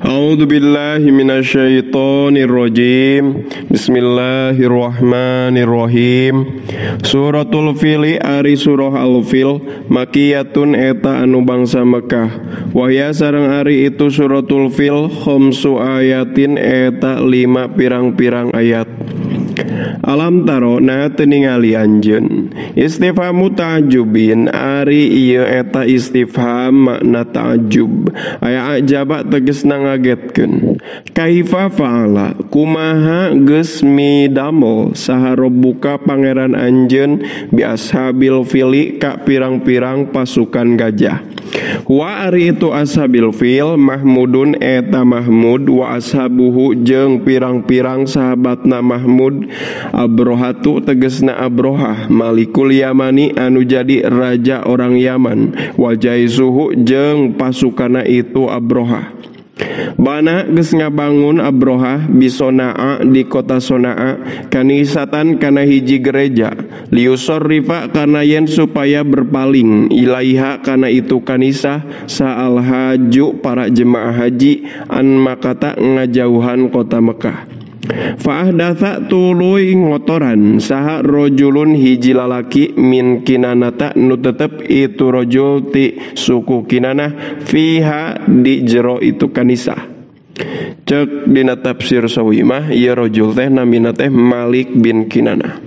A'udzu billahi minasyaitonir rajim. Bismillahirrahmanirrahim. Suratul Fil ari surah Al-Fil makiyatun eta anu bangsa Mekah. Wahya sareng ari itu suratul Fil khamsu ayatin eta 5 pirang-pirang ayat. Alam taro nah teu ningali anjeun. Istifhamu ta'ajubin ari ieu eta istifham makna ta'ajub. Aya ajaba tegasna ngagetkeun. Kaifa fa'ala kumaha geus midamel saha robbuka pangeran anjeun bi ashabil fili ka pirang-pirang pasukan gajah. Wa ari itu ashabil fil Mahmudun eta Mahmud wa ashabuhu jeung pirang-pirang sahabatna Mahmud. Abrohatu tegesna Abrohah Malikul Yamani anu jadi raja orang Yaman wajaisuhu jeung pasukana itu Abrohah. Bana geus ngabangun Abrohah bisonaa di kota Sonaa kanisatan kana hiji gereja liusorrifa kana yen supaya berpaling ilaiha kana itu kanisah saal haju para jemaah haji an makata ngajauhan kota Mekah. Fa'ahdatsa tuluy ngotoran saha rajulun hiji lalaki min kinanata nu tetep itu rajul ti suku Kinanah fiha di jero itu kanisah. Cek dina tafsir Sawi mah ieu rajul teh namina teh Malik bin Kinanah.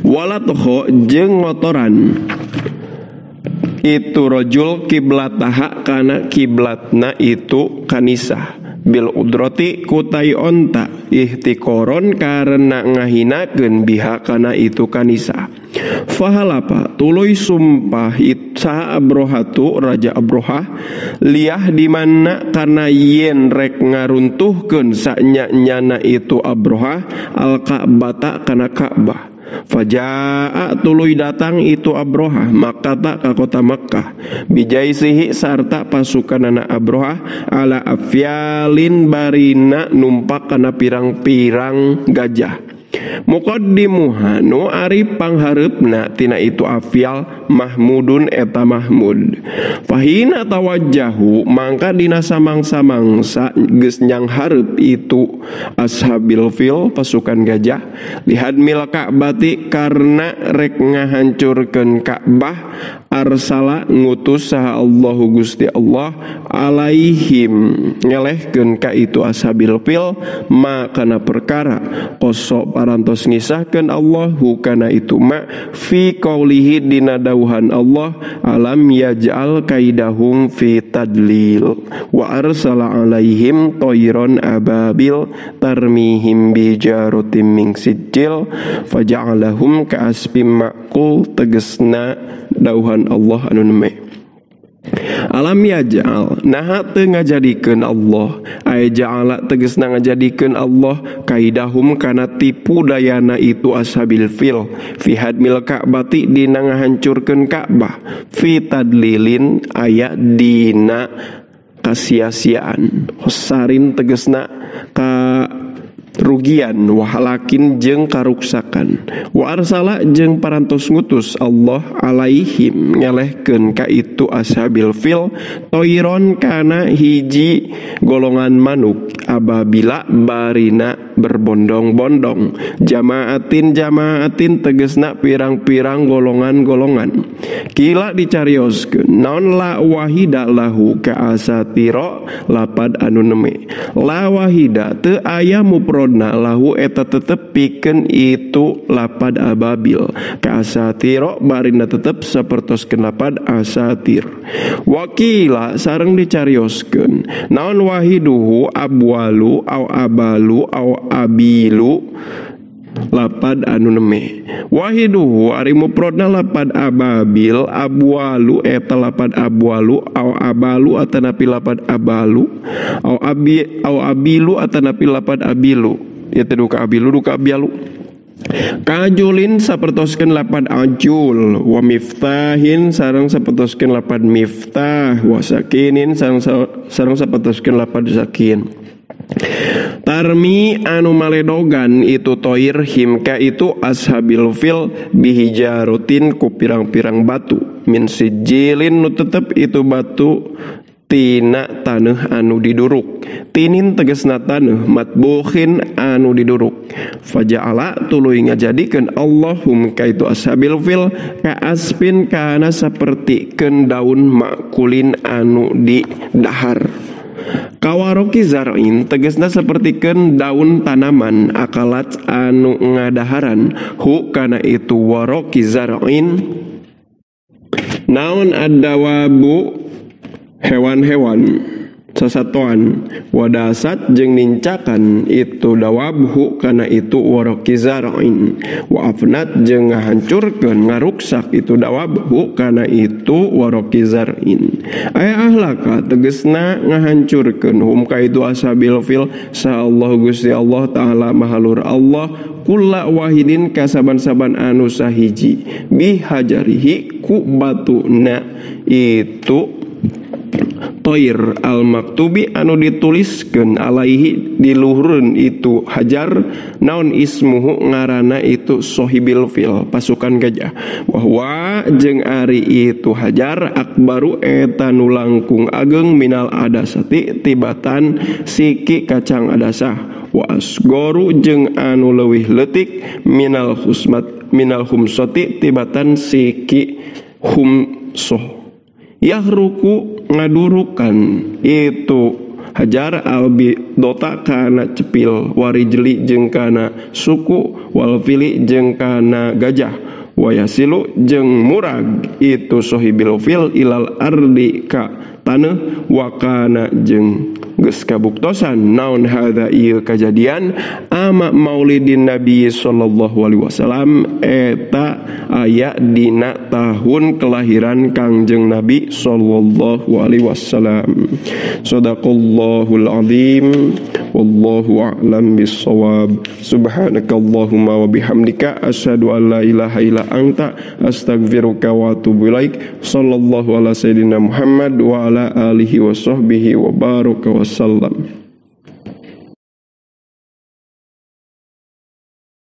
Walatho jeung ngotoran itu rajul kiblataha kana kiblatna itu kanisah. Bil udrati kutai onta ihtikoron karena ngahinakeun biha kana itu kanisa. Fahalapa tuluy sumpah saha Abrohatu raja Abrohah liah di mana kana yen rek ngaruntuhkeun sanya-nyana itu Abrohah al Ka'bata kana Ka'bah. Fajaa tuluy datang itu Abrohah makata ka kota Makkah bijaisihi sarta pasukanana Abrohah ala afyalin barina numpak kana pirang-pirang gajah. Muqaddimuha nu ari panghareupna tina itu afyal Mahmudun eta Mahmud. Fahina tawajjahu mangka dina samang-samangsa geus nyanghareup itu ashabil fil pasukan gajah lihad mil Ka'bati karena rek ngahancurkeun Ka'bah arsala ngutus saha Allahu Gusti Allah alaihim ngelehkeun ka itu ashabil fil ma kana perkara kosok parantos ngisahkeun Allahu kana itu ma fi qaulihi dina dawuhan Allah alam yaj'al kaidahum fi tadlil wa arsala alaihim tayran ababil tarmihim bijaratim min sijil faja'alahum ka'asfim ma'kul tegesna dawuhan Allah anu neme. Alam yaj'al naha teu ngajadikeun Allah ay ja'ala tegesna ngajadikeun Allah kaidahum kana tipu dayana itu ashabil fil fi hadmil Ka'bati dina ngahancurkeun Ka'bah fi tadlilin aya dina kasia-siaan hosarin tegesna ka rugian wahalakin jeung karuksakan wa arsala jeung parantos ngutus Allah alaihim ngelehkeun ka itu ashabil fil toiron kana hiji golongan manuk ababila barina berbondong-bondong jamaatin jamaatin tegesna pirang-pirang golongan-golongan kila dicarioskeun naon la wahida lahu ka asatiro lapad anu neme la wahida teu aya muprodna lahu eta tetep pikeun itu lapad ababil ka asatiro barina tetep sapertoskeun lapad asatir wakila sareng dicarioskeun naon wahiduhu abwalu au abalu au abilu lapad anu neme wahiduhu ari muprodna lapad ababil abwalu eta lapad abwalu au abalu atanapi lapad abalu au abi au abilu atanapi lapad abilu ya teh duka abilu duka abialu kajulin sapertoskeun lapad ajul wa miftahin sareng sapertoskeun lapad miftah wa sakinin sareng sapertoskeun lapad sakin. Tarmi anu maledogan itu toir himka itu ashabil fil bihijarutin ku pirang-pirang batu min sijilin nu tetep itu batu tina taneuh anu diduruk tinin tegasna taneuh matbuhin anu diduruk faja'ala tuluy ngajadikeun Allahum kaitu ashabil fil ka asbin kana sapertikeun daun makulin anu didahar kawaroki zar'in tegasna sapertikeun daun tanaman akalat anu ngadaharan hu kana itu waroki zar'in naon adawabu hewan-hewan sasatoan wadasat jeung nincakan itu dawabhu kana itu waroki zar'in wa afnat jeung ngahancurkeun ngaruksak itu dawabhu kana itu waroki zar'in aya ahlaka tegesna ngahancurkeun hum ka itu ashabil fil sa Allah Gusti Allah taala mahalur Allah kulla wahidin kasaban-saban anu sahiji bihajarihi ku batuna itu toir al-maktubi anu dituliskeun alaihi diluhureun itu hajar naon ismuhu ngaranna itu sohibil fil pasukan gajah bahwa jeung ari itu hajar akbaru eta nu langkung ageng minal adasati tibatan siki kacang adasah wa asgoru jeung anu leuwih leutik minal husmat minal humsati tibatan siki humsoh yahruku ngadurukan itu hajar albi dota kana cepil warijli jeung kana suku walfili jeung kana gajah wayasilu jeung murag itu sohibil fil ilal ardi ka taneuh wakana jeung geus kabuktosan naon hadza ieu kajadian ama maulidin nabi sallallahu alaihi wasallam eta aya dina tahun kelahiran Kangjeng Nabi sallallahu alaihi wasallam. Sadaqallahul azim wallahu a'lam bissawab. Subhanakallahumma wa bihamdika asyhadu an la ilaha illa anta astaghfiruka wa atubu ilaik. Sallallahu ala sayidina Muhammad wa ala alihi wa sahbihi wa baraka wasallam.